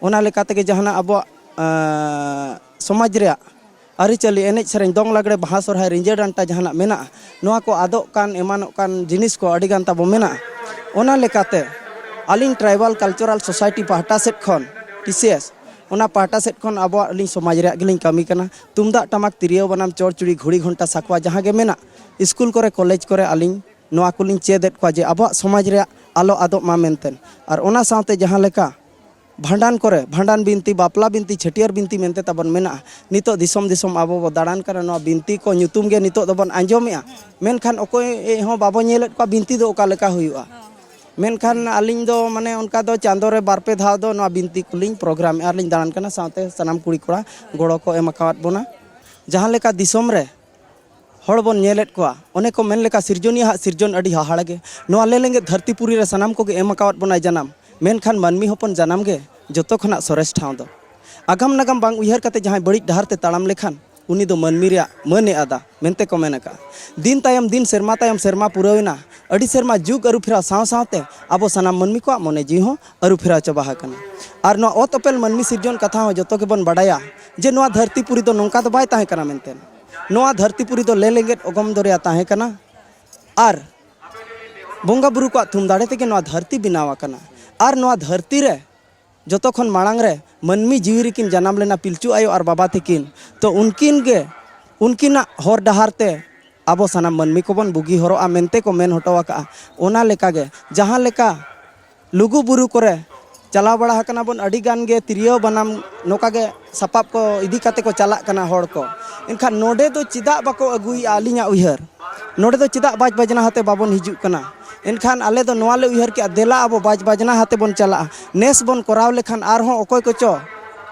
ᱚᱱᱟ ᱞᱮᱠᱟ ᱛᱮᱜᱮ ᱡᱟᱦᱟᱱᱟᱜ ᱟᱵᱚᱣᱟᱜ, ᱟᱸ, ᱥᱚᱢᱟᱡᱽ ᱨᱮᱭᱟᱜ ᱟᱹᱨᱤᱪᱟᱹᱞᱤ, ᱮᱱᱮᱡ ᱥᱮᱨᱮᱧ, ᱫᱚᱝ ᱞᱟᱜᱽᱲᱮ, ᱵᱟᱦᱟ ᱥᱚᱨᱦᱟᱭ, ᱨᱤᱸᱡᱟᱹ ᱰᱟᱱᱴᱟ, ᱡᱟᱦᱟᱱᱟᱜ ᱢᱮᱱᱟᱜᱼᱟ, ᱱᱚᱣᱟ ᱠᱚ ᱟᱫᱚᱜ ᱠᱟᱱ ᱮᱢᱟᱱᱚᱜ ᱠᱟᱱ ᱡᱤᱱᱤᱥ ᱠᱚ ᱟᱹᱰᱤ ᱜᱟᱱ ᱛᱟᱵᱚ ᱢᱮᱱᱟᱜᱼᱟ᱾ ᱚᱱᱟ ᱞᱮᱠᱟᱛᱮ ᱟᱹᱞᱤᱧ Tribal Cultural Society ᱯᱟᱦᱴᱟ ᱥᱮᱫ ᱠᱷᱚᱱ, ᱴᱤ ᱥᱤ ᱮᱥ, ᱚᱱᱟ ᱯᱟᱦᱴᱟ ᱥᱮᱫ ᱠᱷᱚᱱ ᱟᱵᱚᱣᱟᱜ ᱟᱹᱞᱤᱧ ᱥᱚᱢᱟᱡᱽ ᱨᱮᱭᱟᱜ ᱜᱮᱞᱤᱧ ᱠᱟᱹᱢᱤ ᱠᱟᱱᱟ᱾ ᱛᱩᱢᱫᱟᱜ ᱴᱟᱢᱟᱠ, ᱛᱤᱨᱭᱳ ᱵᱟᱱᱟᱢ, ᱪᱚᱲᱪᱩᱲᱤ, ᱜᱷᱩᱲᱤ ᱜᱷᱚᱱᱴᱟ, ᱥᱟᱠᱣᱟ ᱡᱟᱦᱟᱸ ᱜᱮ ᱢᱮᱱᱟᱜ, ᱥᱠᱩᱞ ᱠᱚᱨᱮ, ᱠᱚᱞᱮᱡᱽ ᱠᱚᱨᱮ ᱟᱹᱞᱤᱧ ᱱᱚᱣᱟ ᱠᱚᱞᱤᱧ ᱪᱮᱫ ᱮᱫ ᱠᱚᱣᱟ ᱡᱮ ᱟᱵᱚᱣᱟᱜ ᱥᱚᱢᱟᱡᱽ ᱨᱮᱭᱟᱜ ᱟᱞᱚ ᱟᱫᱚᱜ ᱢᱟ ᱢᱮᱱᱛᱮ᱾ ᱟᱨ ᱚᱱᱟ ᱥᱟᱶᱛᱮ ᱡᱟᱦᱟᱸ ᱞᱮᱠᱟ ᱵᱷᱟᱸᱰᱟᱱ ᱠᱚᱨᱮ, ᱵᱷᱟᱸᱰᱟᱱ ᱵᱤᱱᱛᱤ, ᱵᱟᱯᱞᱟ ᱵᱤᱱᱛᱤ, ᱪᱷᱟᱹᱴᱭᱟᱹᱨ ᱵᱤᱱᱛᱤ ᱢᱮᱱᱛᱮ ᱛᱟᱵᱚᱱ ᱢᱮᱱᱟᱜᱼᱟ᱾ ᱱᱤᱛᱚᱜ ᱫᱤᱥᱚᱢ ᱫᱤᱥᱚᱢ ᱟᱵᱚ ᱵᱚ ᱫᱟᱬᱟᱱ ᱠᱟᱱᱟ, ᱱᱚᱣᱟ ᱵᱤᱱᱛᱤ ᱠᱚ ᱧᱩᱛᱩᱢ ᱜᱮ ᱱᱤᱛᱚᱜ ᱫᱚᱵᱚᱱ ᱟᱸᱡᱚᱢᱮᱜᱼᱟ, ᱢᱮᱱᱠᱷᱟᱱ ᱚᱠᱚᱭ ᱦᱚᱸ ᱵᱟᱵᱚ ᱧᱮᱞᱮᱫ ᱠᱚᱣᱟ ᱵᱤᱱᱛᱤ ᱫᱚ ᱚᱠᱟ ᱞᱮᱠᱟ ᱦᱩᱭᱩᱜᱼᱟ᱾ ᱢᱮᱱᱠᱷᱟᱱ ᱟᱹᱞᱤᱧ ᱫᱚ ᱢᱟᱱᱮ ᱚᱱᱠᱟ ᱫᱚ ᱪᱟᱸᱫᱳ ᱨᱮ ᱵᱟᱨ ᱯᱮ ᱫᱷᱟᱣ ᱫᱚ ᱱᱚᱣᱟ ᱵᱤᱱᱛᱤ ᱠᱚᱞᱤᱧ ᱯᱨᱳᱜᱨᱟᱢᱮᱜᱼᱟ ᱟᱨ ᱞᱤᱧ ᱫᱟᱬᱟᱱ ᱠᱟᱱᱟ, ᱥᱟᱶᱛᱮ ᱥᱟᱱᱟᱢ ᱠᱩᱲᱤ ᱠᱚᱲᱟ ᱜᱚᱲᱚ ᱠᱚ ᱮᱢ ᱟᱠᱟᱣᱟᱫ ᱵᱚᱱᱟ᱾ ᱡᱟᱦᱟᱸ ᱞᱮᱠᱟ ᱫᱤᱥᱚᱢ ᱨᱮ ᱦᱚᱲ ᱵᱚᱱ ᱧᱮᱞᱮᱫ ᱠᱚᱣᱟ, ᱚᱱᱮ ᱠᱚ ᱢᱮᱱ ᱞᱮᱠᱟ, ᱥᱤᱨᱡᱚᱱᱤᱭᱟᱹ ᱦᱟᱜ ᱥᱤᱨᱡᱚᱱ ᱟᱹᱰᱤ ᱦᱟᱦᱟᱲᱟ ᱜᱮ᱾ ᱱᱚᱣᱟ ᱞᱮ ᱞᱮᱸᱜᱮᱫ ᱫᱷᱟᱹᱨᱛᱤ ᱯᱩᱨᱤ ᱨᱮ ᱥᱟᱱᱟᱢ ᱠᱚᱜᱮ ᱮᱢ ᱟᱠᱟᱣᱟᱫ ᱵᱚᱱᱟᱭ ᱡᱟᱱᱟᱢ, ᱢᱮᱱᱠᱷᱟᱱ ᱢᱟᱹᱱᱢᱤ ᱦᱚᱯᱚᱱ ᱡᱟᱱᱟᱢ ᱜᱮ ᱡᱚᱛᱚ ᱠᱷᱚᱱᱟᱜ ᱥᱚᱨᱮᱥ ᱴᱷᱟᱶ ᱫᱚ᱾ ᱟᱜᱟᱢ ᱱᱟᱜᱟᱢ ᱵᱟᱝ ᱩᱭᱦᱟᱹᱨ ᱠᱟᱛᱮ ᱡᱟᱦᱟᱸᱭ ᱵᱟᱹᱲᱤᱡ ᱰᱟᱦᱟᱨ ᱛᱮ ᱛᱟᱲᱟᱢ ᱞᱮᱠᱷᱟᱱ, ᱩᱱᱤ ᱫᱚ ᱢᱟᱹᱱᱢᱤ ᱨᱮᱭᱟᱜ ᱢᱟᱹᱱ ᱮ ᱟᱫᱟ ᱢᱮᱱᱛᱮ ᱠᱚ ᱢᱮᱱ ᱟᱠᱟᱫᱼᱟ᱾ ᱫᱤᱱ ᱛᱟᱭᱚᱢ ᱫᱤᱱ, ᱥᱮᱨᱢᱟ ᱛᱟᱭᱚᱢ ᱥᱮᱨᱢᱟ ᱯᱩᱨᱟᱹᱣᱮᱱᱟ᱾ ᱟᱹᱰᱤ ᱥᱮᱨᱢᱟ ᱡᱩᱜᱽ ᱟᱹᱨᱩ ᱯᱷᱮᱨᱟᱣ ᱥᱟᱶ ᱥᱟᱶᱛᱮ ᱟᱵᱚ ᱥᱟᱱᱟᱢ ᱢᱟᱹᱱᱢᱤ ᱠᱚᱣᱟᱜ ᱢᱚᱱᱮ ᱡᱤᱣᱤ ᱦᱚᱸ ᱟᱹᱨᱩ ᱯᱷᱮᱨᱟᱣ ᱪᱟᱵᱟ ᱟᱠᱟᱱᱟ᱾ ᱟᱨ ᱱᱚᱣᱟ ᱚᱛ ᱚᱯᱮᱞ ᱢᱟᱹᱱᱢᱤ ᱥᱤᱨᱡᱚᱱ ᱠᱟᱛᱷᱟ ᱦᱚᱸ ᱡᱚᱛᱚ ᱜᱮᱵᱚᱱ ᱵᱟᱰᱟᱭᱟ ᱡᱮ ᱱᱚᱣᱟ ᱫᱷᱟᱹᱨᱛᱤ ᱯᱩᱨᱤ ᱫᱚ ᱱᱚᱝᱠᱟ ᱫᱚ ᱵᱟᱭ ᱛᱟᱦᱮᱸ ᱠᱟᱱᱟ ᱢᱮᱱᱛᱮ᱾ ᱱᱚᱣᱟ ᱫᱷᱟᱹᱨᱛᱤ ᱯᱩᱨᱤ ᱫᱚ ᱞᱮ ᱞᱮᱸᱜᱮᱫ ᱚᱜᱚᱢ ᱫᱚᱨᱭᱟ ᱛᱟᱦᱮᱸ ᱠᱟᱱᱟ᱾ ᱟᱨ ᱵᱚᱸᱜᱟ ᱵᱩᱨᱩ ᱠᱚᱣᱟᱜ ᱛᱷᱩᱢ ᱫᱟᱲᱮ ᱛᱮᱜᱮ ᱱᱚᱣᱟ ᱫᱷᱟᱹᱨᱛᱤ ᱵᱮᱱᱟᱣ ᱟᱠᱟᱱᱟ᱾ ᱟᱨ ᱱᱚᱣᱟ ᱫᱷᱟᱹᱨᱛᱤ ᱨᱮ ᱡᱚᱛᱚ ᱠᱷᱚᱱ ᱢᱟᱲᱟᱝ ᱨᱮ ᱢᱟᱹᱱᱢᱤ ᱡᱤᱣᱤ ᱨᱮᱠᱤᱱ ᱡᱟᱱᱟᱢ ᱞᱮᱱᱟ, ᱯᱤᱞᱪᱩ ᱟᱭᱳ ᱟᱨ ᱵᱟᱵᱟ ᱛᱟᱹᱠᱤᱱ᱾ ᱛᱚ ᱩᱱᱠᱤᱱ ᱜᱮ, ᱩᱱᱠᱤᱱᱟᱜ ᱦᱚᱨ ᱰᱟᱦᱟᱨ ᱛᱮ ᱟᱵᱚ ᱥᱟᱱᱟᱢ ᱢᱟᱹᱱᱢᱤ ᱠᱚᱵᱚᱱ ᱵᱩᱜᱤ ᱦᱚᱨᱚᱜᱼᱟ ᱢᱮᱱᱛᱮ ᱠᱚ ᱢᱮᱱ ᱦᱚᱴᱚ ᱟᱠᱟᱫᱼᱟ᱾ ᱚᱱᱟ ᱞᱮᱠᱟᱜᱮ ᱡᱟᱦᱟᱸ ᱞᱮᱠᱟ ᱞᱩᱜᱩ ᱵᱩᱨᱩ ᱠᱚᱨᱮ ᱪᱟᱞᱟᱣ ᱵᱟᱲᱟ ᱟᱠᱟᱱᱟ ᱵᱚᱱ, ᱟᱹᱰᱤ ᱜᱟᱱ ᱜᱮ ᱛᱤᱨᱭᱳ ᱵᱟᱱᱟᱢ ᱱᱚᱝᱠᱟ ᱜᱮ ᱥᱟᱯᱟᱵ ᱠᱚ ᱤᱫᱤ ᱠᱟᱛᱮ ᱠᱚ ᱪᱟᱞᱟᱜ ᱠᱟᱱᱟ ᱦᱚᱲ ᱠᱚ᱾ ᱮᱱᱠᱷᱟᱱ ᱱᱚᱰᱮ ᱫᱚ ᱪᱮᱫᱟᱜ ᱵᱟᱠᱚ ᱟᱹᱜᱩᱭᱮᱫᱼᱟ? ᱟᱹᱞᱤᱧᱟᱜ ᱩᱭᱦᱟᱹᱨ, ᱱᱚᱰᱮ ᱫᱚ ᱪᱮᱫᱟᱜ ᱵᱟᱡᱽ ᱵᱟᱡᱽᱱᱟ ᱟᱛᱮ ᱵᱟᱵᱚᱱ ᱦᱤᱡᱩᱜ ᱠᱟᱱᱟ? ᱮᱱᱠᱷᱟᱱ ᱟᱞᱮ ᱫᱚ ᱱᱚᱣᱟ ᱞᱮ ᱩᱭᱦᱟᱹᱨ ᱠᱮᱜᱼᱟ, ᱫᱮᱞᱟ ᱟᱵᱚ ᱵᱟᱡᱽ ᱵᱟᱡᱽᱱᱟ ᱟᱛᱮ ᱵᱚᱱ ᱪᱟᱞᱟᱜᱼᱟ᱾ ᱱᱮᱥ ᱵᱚᱱ ᱠᱚᱨᱟᱣ ᱞᱮᱠᱷᱟᱱ ᱟᱨᱦᱚᱸ ᱚᱠᱚᱭ ᱠᱚᱪᱚ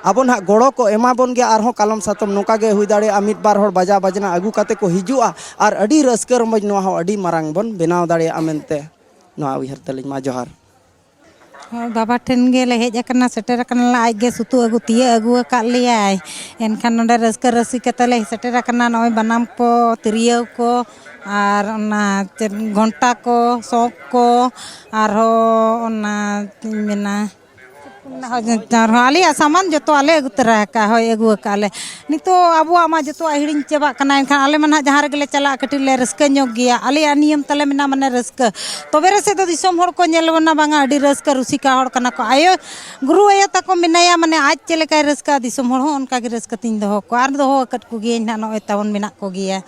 ᱟᱵᱚ ᱱᱟᱦᱟᱜ ᱜᱚᱲᱚ ᱠᱚ ᱮᱢᱟ ᱵᱚᱱ ᱜᱮᱭᱟ᱾ ᱟᱨᱦᱚᱸ ᱠᱟᱞᱚᱢ ᱥᱟᱛᱚᱢ ᱱᱚᱝᱠᱟ ᱜᱮ ᱦᱩᱭ ᱫᱟᱲᱮᱭᱟᱜᱼᱟ, ᱢᱤᱫ ᱵᱟᱨ ᱦᱚᱲ ᱵᱟᱡᱟ ᱵᱟᱡᱽᱱᱟ ᱟᱹᱜᱩ ᱠᱟᱛᱮ ᱠᱚ ᱦᱤᱡᱩᱜᱼᱟ ᱟᱨ ᱟᱹᱰᱤ ᱨᱟᱹᱥᱠᱟᱹ ᱨᱚᱢᱚᱡᱽ ᱱᱚᱣᱟ ᱦᱚᱸ ᱟᱹᱰᱤ ᱢᱟᱨᱟᱝ ᱵᱚᱱ ᱵᱮᱱᱟᱣ ᱫᱟᱲᱮᱭᱟᱜᱼᱟ ᱢᱮᱱᱛᱮ ᱱᱚᱣᱟ ᱩᱭᱦᱟᱹᱨ ᱛᱟᱹᱞᱤᱧ᱾ ᱢᱟ ᱡᱚᱦᱟᱨ᱾ ᱦᱳᱭ, ᱵᱟᱵᱟ ᱴᱷᱮᱱ ᱜᱮᱞᱮ ᱦᱮᱡ ᱟᱠᱟᱱᱟ, ᱥᱮᱴᱮᱨ ᱟᱠᱟᱱᱟᱞᱮ, ᱟᱡ ᱜᱮ ᱥᱩᱛᱩᱜ ᱟᱹᱜᱩ ᱛᱤᱭᱟᱹᱜ ᱟᱹᱜᱩ ᱟᱠᱟᱫ ᱞᱮᱭᱟᱭ᱾ ᱮᱱᱠᱷᱟᱱ ᱱᱚᱰᱮ ᱨᱟᱹᱥᱠᱟᱹ ᱨᱟᱹᱥᱤ ᱠᱟᱛᱮ ᱞᱮ ᱥᱮᱴᱮᱨ ᱟᱠᱟᱱᱟ᱾ ᱱᱚᱜᱼᱚᱭ ᱵᱟᱱᱟᱢ ᱠᱚ, ᱛᱤᱨᱭᱳ ᱠᱚ, ᱟᱨ ᱚᱱᱟ ᱪᱮᱫ ᱜᱷᱚᱱᱴᱟ ᱠᱚ, ᱥᱚᱸᱠ ᱠᱚ, ᱟᱨᱦᱚᱸ ᱚᱱᱟ ᱪᱮᱫ ᱤᱧ ᱢᱮᱱᱟ, ᱟᱨᱦᱚᱸ ᱟᱞᱮᱭᱟᱜ ᱥᱟᱢᱟᱱ ᱡᱚᱛᱚ ᱟᱞᱮ ᱟᱹᱜᱩ ᱛᱚᱨᱟ ᱟᱠᱟᱫᱼᱟ᱾ ᱦᱳᱭ, ᱟᱹᱜᱩ ᱟᱠᱟᱫᱼᱟ ᱞᱮ᱾ ᱱᱤᱛᱚᱜ ᱟᱵᱚᱣᱟᱜ ᱢᱟ ᱡᱚᱛᱚᱣᱟᱜ ᱦᱤᱲᱤᱧ ᱪᱟᱵᱟᱜ ᱠᱟᱱᱟ, ᱮᱱᱠᱷᱟᱱ ᱟᱞᱮ ᱢᱟ ᱱᱟᱦᱟᱜ ᱡᱟᱦᱟᱸ ᱨᱮᱜᱮ ᱞᱮ ᱪᱟᱞᱟᱜᱼᱟ, ᱠᱟᱹᱴᱤᱡ ᱞᱮ ᱨᱟᱹᱥᱠᱟᱹ ᱧᱚᱜ ᱜᱮᱭᱟ᱾ ᱟᱞᱮᱭᱟᱜ ᱱᱤᱭᱚᱢ ᱛᱟᱞᱮ ᱢᱮᱱᱟᱜᱼᱟ, ᱢᱟᱱᱮ ᱨᱟᱹᱥᱠᱟᱹ᱾ ᱛᱚᱵᱮ ᱨᱮᱥᱮ ᱫᱚ ᱫᱤᱥᱚᱢ ᱦᱚᱲ ᱠᱚ ᱧᱮᱞ ᱵᱚᱱᱟ, ᱵᱟᱝᱟ ᱟᱹᱰᱤ ᱨᱟᱹᱥᱠᱟᱹ ᱨᱩᱥᱤᱠᱟ ᱦᱚᱲ ᱠᱟᱱᱟ ᱠᱚ᱾ ᱟᱭᱳ, ᱜᱩᱨᱩ ᱟᱭᱳ ᱛᱟᱠᱚ ᱢᱮᱱᱟᱭᱟ, ᱢᱟᱱᱮ ᱟᱡ ᱪᱮᱫ ᱞᱮᱠᱟᱭ ᱨᱟᱹᱥᱠᱟᱹᱜᱼᱟ, ᱫᱤᱥᱚᱢ ᱦᱚᱲ ᱦᱚᱸ ᱚᱱᱠᱟ ᱜᱮ ᱨᱟᱹᱥᱠᱟᱹ ᱛᱤᱧ ᱫᱚᱦᱚ ᱠᱚᱣᱟ᱾ ᱟᱨ ᱫᱚᱦᱚ ᱟᱠᱟᱫ ᱠᱚᱜᱮᱭᱟᱹᱧ ᱱᱟᱦᱟᱜ, ᱱᱚᱜᱼᱚᱭ ᱛᱟᱵᱚᱱ ᱢᱮᱱᱟᱜ ᱠᱚᱜᱮᱭᱟ᱾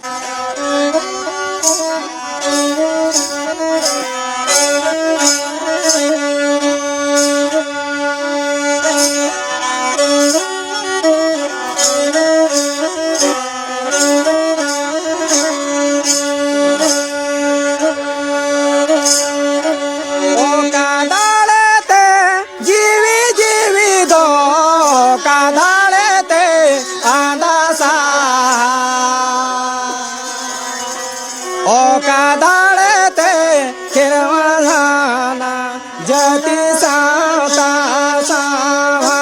ᱚᱠᱟ ᱫᱟᱲᱮᱛᱮ ᱡᱤᱣᱤ ᱡᱤᱣᱤ ᱫᱚ, ᱚᱠᱟ ᱫᱟᱲᱮᱛᱮ ᱟᱸᱫᱟᱥᱟ᱾ ᱚᱠᱟ ᱫᱟᱲᱮᱛᱮ ᱠᱷᱮᱨᱣᱟᱲ ᱦᱟᱱᱟ ᱡᱟᱹᱛᱤ ᱥᱟᱶᱛᱟ ᱥᱟᱶᱦᱟ?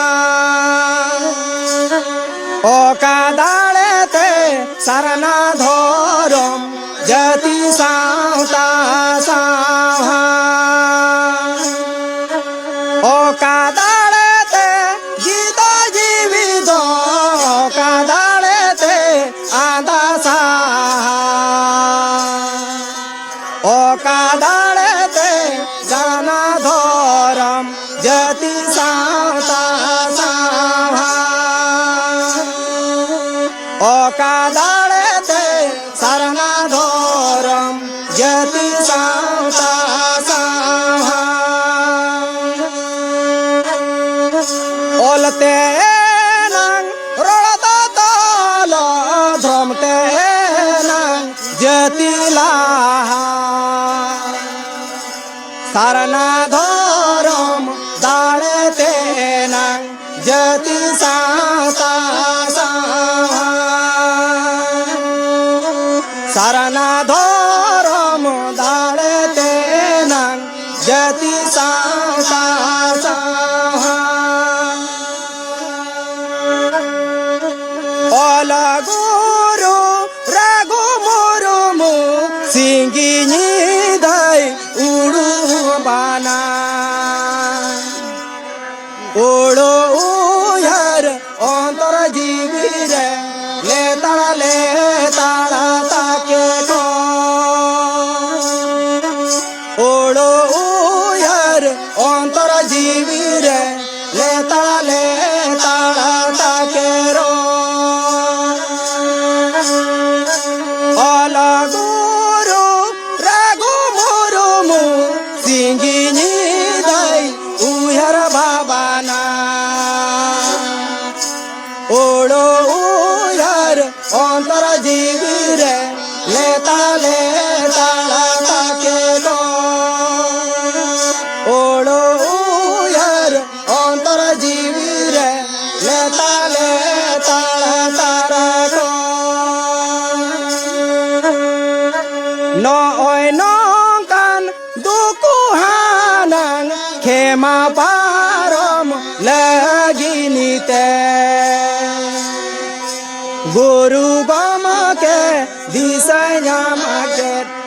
ᱚᱠᱟ ᱫᱟᱲᱮᱛᱮ ᱥᱟᱨᱱᱟ ᱫᱷᱚᱨᱚᱢ ᱡᱟᱹᱛᱤ ᱥᱟᱶᱛᱟ ᱥᱟᱶᱦᱟ? ᱚᱠᱟ ᱫᱟᱲᱮᱛᱮ ᱡᱤᱫᱟ ᱡᱤᱣᱤ ᱫᱚ, ᱚᱠᱟ ᱫᱟᱲᱮᱛᱮ ᱟᱸᱫᱟ ᱥᱟᱦᱟ? ᱚᱠᱟ ᱫᱟᱲᱮᱛᱮ ᱥᱟᱨᱱᱟ ᱫᱷᱚᱨᱚᱢ ᱡᱟᱹᱛᱤ ᱥᱟᱶᱛᱟ ᱥᱟᱶᱦᱟ? ᱚᱠᱟ ᱫᱟᱲᱮᱛᱮ ᱥᱟᱨᱱᱟ ᱫᱷᱚᱨᱚᱢ ᱡᱟᱹᱛᱤ ᱥᱟᱶᱛᱟ ᱥᱟᱶᱦᱟ? ᱚᱞ ᱛᱮ ᱮᱱᱟᱝ ᱨᱚᱲ ᱫᱚ ᱛᱚᱞ, ᱫᱷᱚᱨᱚᱢ ᱛᱮ ᱮᱱᱟᱝ ᱡᱟᱹᱛᱤ ᱞᱟᱦᱟ᱾ ᱥᱟᱨᱱᱟ ᱫᱷᱚᱨᱚᱢ ᱫᱟᱲᱮ ᱛᱮᱱᱟᱝ ᱡᱟᱹᱛᱤ ᱥᱟᱶᱛᱟ ᱥᱟᱶᱦᱟ᱾ ᱥᱟᱨᱱᱟ ᱫᱷᱚᱨᱚᱢ ᱫᱟᱲᱮ ᱛᱮᱱᱟᱝ ᱡᱟᱹᱛᱤ ᱥᱟᱶᱛᱟ ᱥᱟᱶᱦᱟ᱾ ᱚᱞ ᱜᱩᱨᱩ ᱨᱟᱹᱜᱷᱩ ᱢᱩᱨᱢᱩ ᱥᱤᱸᱜᱤ ᱧᱤᱫᱟᱹᱭ ᱩᱲᱩᱵᱟᱱᱟ᱾ ᱩᱲᱩ ᱩᱭᱦᱟᱹᱨ ᱚᱱᱛᱚᱨ ᱡᱤᱣᱤ ᱨᱮ ᱞᱮᱛᱟᱲ ᱞᱮᱛᱟᱲ ᱛᱟᱠᱮ ᱠᱚ᱾ ᱩᱲᱩ ᱩᱭᱦᱟᱹᱨ ᱚᱱᱛᱚᱨ ᱡᱤᱣᱤ ᱨᱮ ᱞᱮᱛᱟᱲ ᱞᱮᱛᱟᱲ ᱛᱟᱠᱮ ᱨᱚᱲ᱾ ᱚᱞ ᱜᱩᱨᱩ ᱨᱟᱹᱜᱷᱩ ᱢᱩᱨᱢᱩ ᱥᱤᱸᱜᱤ ᱧᱤᱫᱟᱹᱭ ᱩᱭᱦᱟᱹᱨ ᱵᱷᱟᱵᱟᱱᱟ᱾ ᱩᱲᱩ ᱩᱭᱦᱟᱹᱨ ᱚᱱᱛᱚᱨ ᱡᱤᱣᱤ ᱨᱮ ᱞᱮᱛᱟᱲ ᱞᱮᱛᱟᱲ ᱛᱟᱠᱮ ᱫᱚ᱾ ᱩᱲᱩ ᱩᱭᱦᱟᱹᱨ ᱚᱱᱛᱚᱨ ᱡᱤᱣᱤ ᱨᱮ ᱞᱮᱛᱟᱲ ᱞᱮᱛᱟᱲ ᱛᱟᱨᱟ ᱠᱚ᱾ ᱛᱮ᱾ ᱜᱩᱨᱩ ᱜᱚᱢᱠᱮ ᱫᱤᱥᱟᱹ ᱧᱟᱢ ᱠᱮᱫ